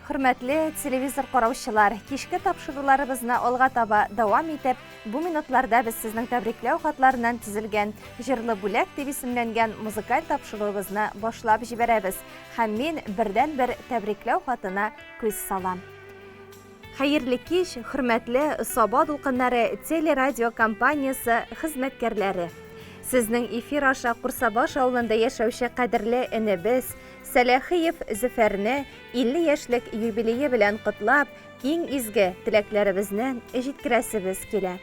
Хөрмәтле телевизор караучылар, кичке тапшыруларыбызны алга таба дәвам итеп, бу минутларда без сезнең тәбрикләү хатларыннан төзелгән Җырлы бүләк дип исемләнгән музыкаль тапшыруыбызны башлап җибәрәбез. Һәм мин бердәнбер тәбрикләү хатына күз салам. Хәерле кич, хөрмәтле Саба дулкыннары телерадиокомпаниясе хезмәткәрләре! Сезнең эфир аша Курсабаш авылында яшәүче кадерле энебез Сәләхиев Зөфәрне 50 яшьлек юбилее белән котлап, иң изге теләкләребезне җиткерәсебез килә.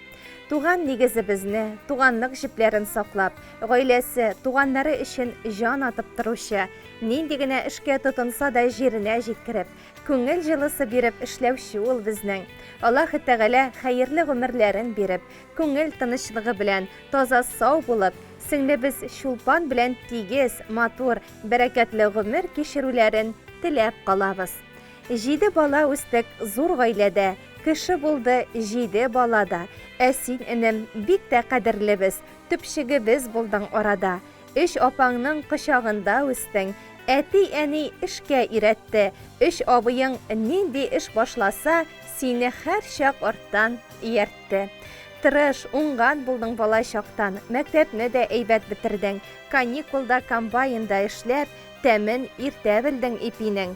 Туган нигезебезне, туганлык җепләрен саклап, гаиләсе, туганнары өчен җан атып торучы, нинди генә эшкә тотынса да җиренә җиткереп, күңел җылысы биреп эшләүче ул безнең. Аллаһы Тәгалә хәерле гомерләрен биреп, күңел тынычлыгы белән, таза-сау булып, сеңлебез Чулпан белән тигез, матур, бәрәкәтле гомер кичерүләрен теләп калабыз. Җиде бала үстек зур гаиләдә, кеше булды җиде бала да. Ә син, энем, бик тә кадерлебез, төпчегебез булдың арада. Өч апаңның кочагында үстең, әти-әни эшкә өйрәтте, өч абыең нинди эш башласа, сине һәрчак арттан ияртте. Тырыш, уңган булдың бала чактан, мәктәпне дә әйбәт бетердең, каникулда комбайнда эшләп, тәмен иртә белдең ипинең.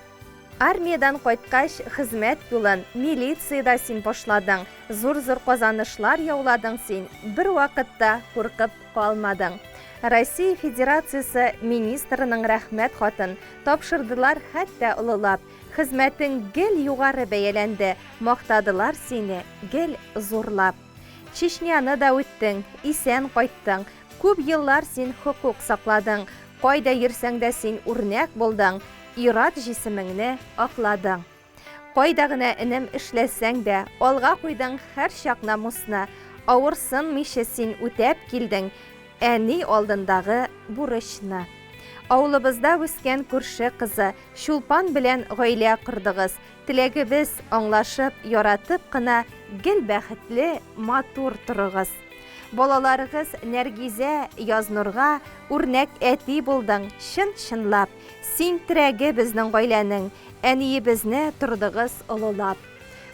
Армиядән кайткач, хезмәт юлын милициядә син башладың, зур-зур казанышлар яуладың син, бервакыт та куркып калмадың. Россия Федерациясе министрының Рәхмәт хатын тапшырдылар хәтта олылап, хезмәтең гел югары бәяләнде, мактадылар сине гел зурлап. Чечняны да үттең, исән кайттың, күп еллар син хокук сакладың, кайда йөрсәң дә син үрнәк булдың, ир-ат җисемеңне акладың. Кайда гына, энем, эшләсәң дә, алга куйдың һәрчак намусны, авырсынмыйча син үтәп килдең әни алдындагы бурычны. Авылыбызда үскән күрше кызы Чулпан белән гаилә кордыгыз. Теләгебез, аңлашып, яратып кына гел бәхетле, матур торыгыз. Балаларыгыз Нәргизә, Язнурга үрнәк әти булдың, чын-чынлап. Син терәге безнең гаиләнең, әниебезне тордыгыз олылап.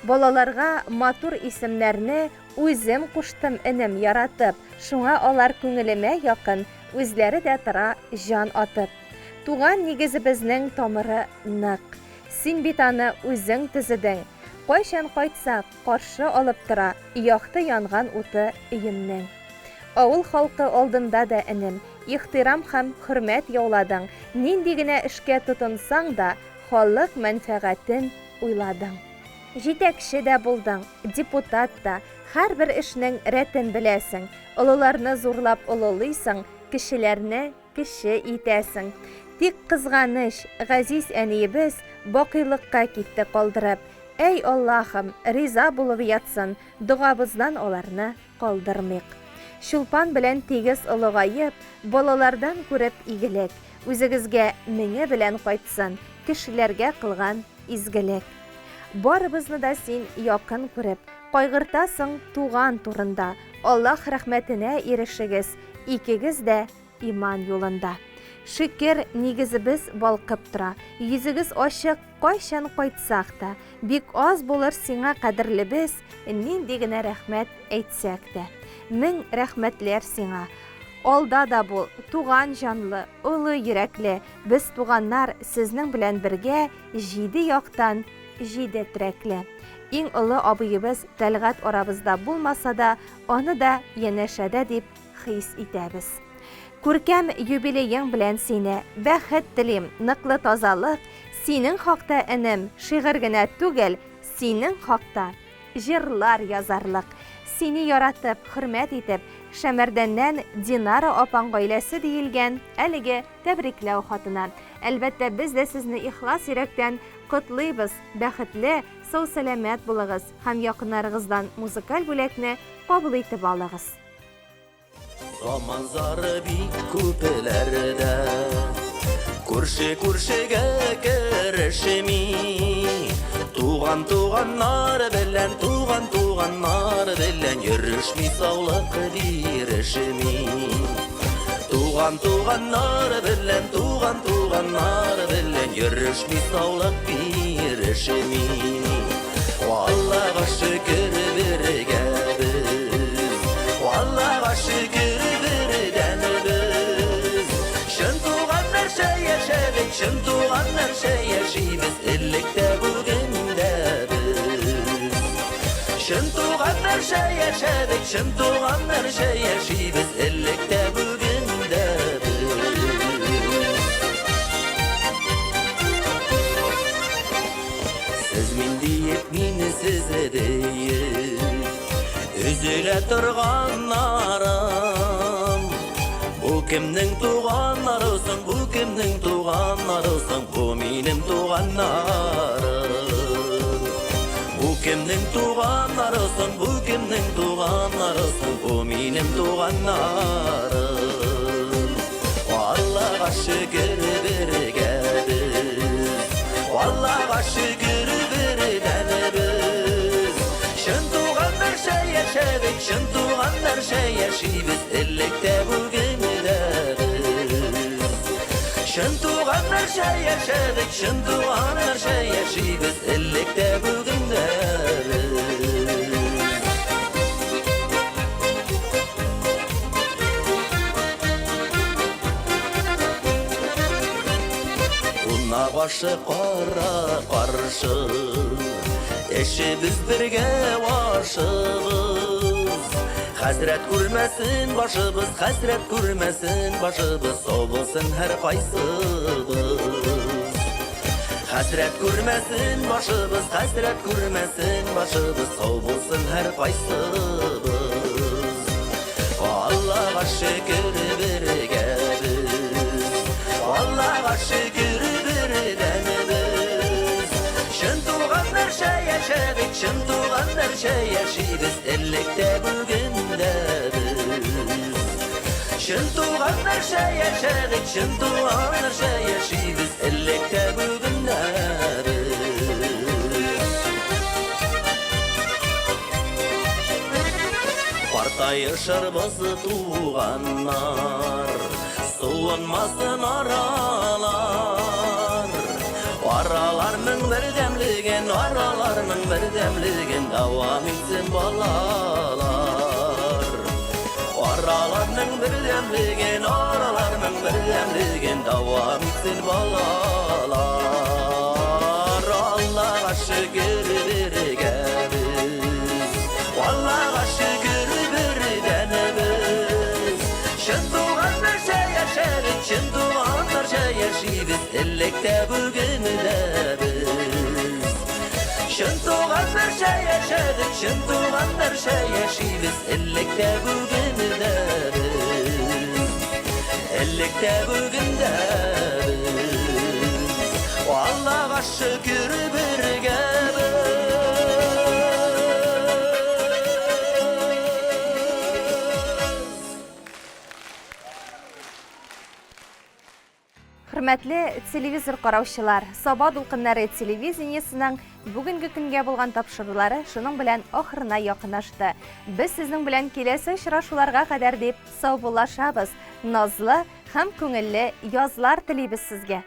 Балаларга матур исемнәрне үзем куштым, энем, яратып, шуңа алар күңелемә якын, үзләре дә тора җан атып. Туган нигезебезнең тамыры нык. Син бит аны үзең төзедең. Кайчан кайтсак, каршы алып тора якты янган уты өемнең. Авыл халкы алдында да, энем, ихтирам һәм хөрмәт яуладың, нинди генә эшкә тотынсаң да, халык мәнфәгатен уйладың. Җитәкче дә булдың, депутат та, һәрбер эшнең рәтен беләсең, олыларны зурлап олылыйсың, кечеләрне кече итәсең. Тик кызганыч, газиз әниебез бакыйлыкка китте калдырып. Әй Аллаһым, риза булып ятсын, догабыздан аларны калдырмыйк. Чулпан белән тигез олыгаеп, балалардан күреп игелек, үзегезгә меңе белән кайтсын, кешеләргә кылган изгелек. Барыбызны да син якын күреп, кайгыртасың туган турында, Аллаһ рәхмәтенә ирешегез, икегез дә иман юлында. Шөкер, нигезебез балкып тора, йөзегез ачык, кайчан кайтсак та, бик аз булыр сиңа кадерлебез, нинди генә рәхмәт әйтсәк тә. Мең рәхмәтләр сиңа. Алда да бул, туган җанлы, олы йөрәкле, без туганнар сезнең белән бергә җиде яктан җиде терәкле. Иң олы абыебыз Тәлгать арабызда булмаса да, аны да янәшәдә дип хис итәбез. Күркәм юбилеең белән сине, бәхет телим, ныклы тазалык, синең хакта, энем, шигырь генә түгел, синең хакта җырлар язарлык. Сине яратып, хөрмәт итеп, Шәмәрдәннән Динара апаң гаиләсе диелгән әлеге тәбрикләү хатына. Әлбәттә, без дә сезне ихлас йөрәктән котлыйбыз, бәхетле, сау-сәламәт булыгыз һәм якыннарыгыздан музыкаль бүләкне кабул итеп алыгыз. Заман зары бик күпләрдә Күрше күршегә керешми Туган туганнар белән, туган туганнар белән Йөрешми саулык бирешми Туган туганнар белән, туган туганнар белән Йөрешми саулык бирешми. керешми. Аллага шөкер бергә без, Аллага шөкер бердән без. Чын туганнарча яшәдек, чын туганнарча яшибез, элек тә бүген дә без. Чын туганнарча яшәдек, чын туганнарча яшибез, элек тә бүген дә без. Сез мин диеп, мин сез диеп, өзелә торганнарым. Бу кемнең туганнары соң, бу кемнең туганнары соң, бу минем туганнарым. Бу кемнең туганнары соң, бу кемнең туганнары соң, бу минем туганнарым. Аллага шөкер бергә без, Аллага шөкер бердән без. Чын туганнарча яшәдек, чын туганнарча яшибез, элек тә бүген дә без. Чын туганнарча яшәдек, чын туганнарча яшибез, элек тә бүген дә без. Кунак ашы кара каршы, эшебез бергә ашыбыз. Хәсрәт күрмәсен башыбыз, хәсрәт күрмәсен башыбыз, сау булсын һәр кайсыбыз. Хәсрәт күрмәсен башыбыз, хәсрәт күрмәсен башыбыз, сау булсын һәр кайсыбыз. Аллага шөкер бергә без, Аллага шөкер бердән без. Чын туганнарча яшәдек, чын туганнарча яшибез, элек тә бүген дә без. Чын туганнарча яшәдек, чын туганнарча яшибез, элек тә бүген дә без. Картаешырбыз туганнар, суынмасын аралар. Араларның бердәмлеген, араларның бердәмлеген дәвам итсен балалар. Араларның бердәмлеген, араларның бердәмлеген дәвам итсен балалар. Аллага шөкер бергә без, Аллага шөкер бердән без. Чын туганнарча яшәдек, чын туганнарча яшибез, элек тә бүген дә без. Чын туганнарча яшәдек, чын туганнарча яшибез, элек тә бүген дә без. Элек тә бүген дә без. Аллага шөкер бергә без. Хөрмәтле телевизор караучылар, Саба дулкыннары телевидениесының бүгенге көнгә булган тапшырулары шуның белән ахырына якынашты. Без сезнең белән киләсе очрашуларга кадәр дип саубуллашабыз. Назлы һәм күңелле язлар телибез сезгә.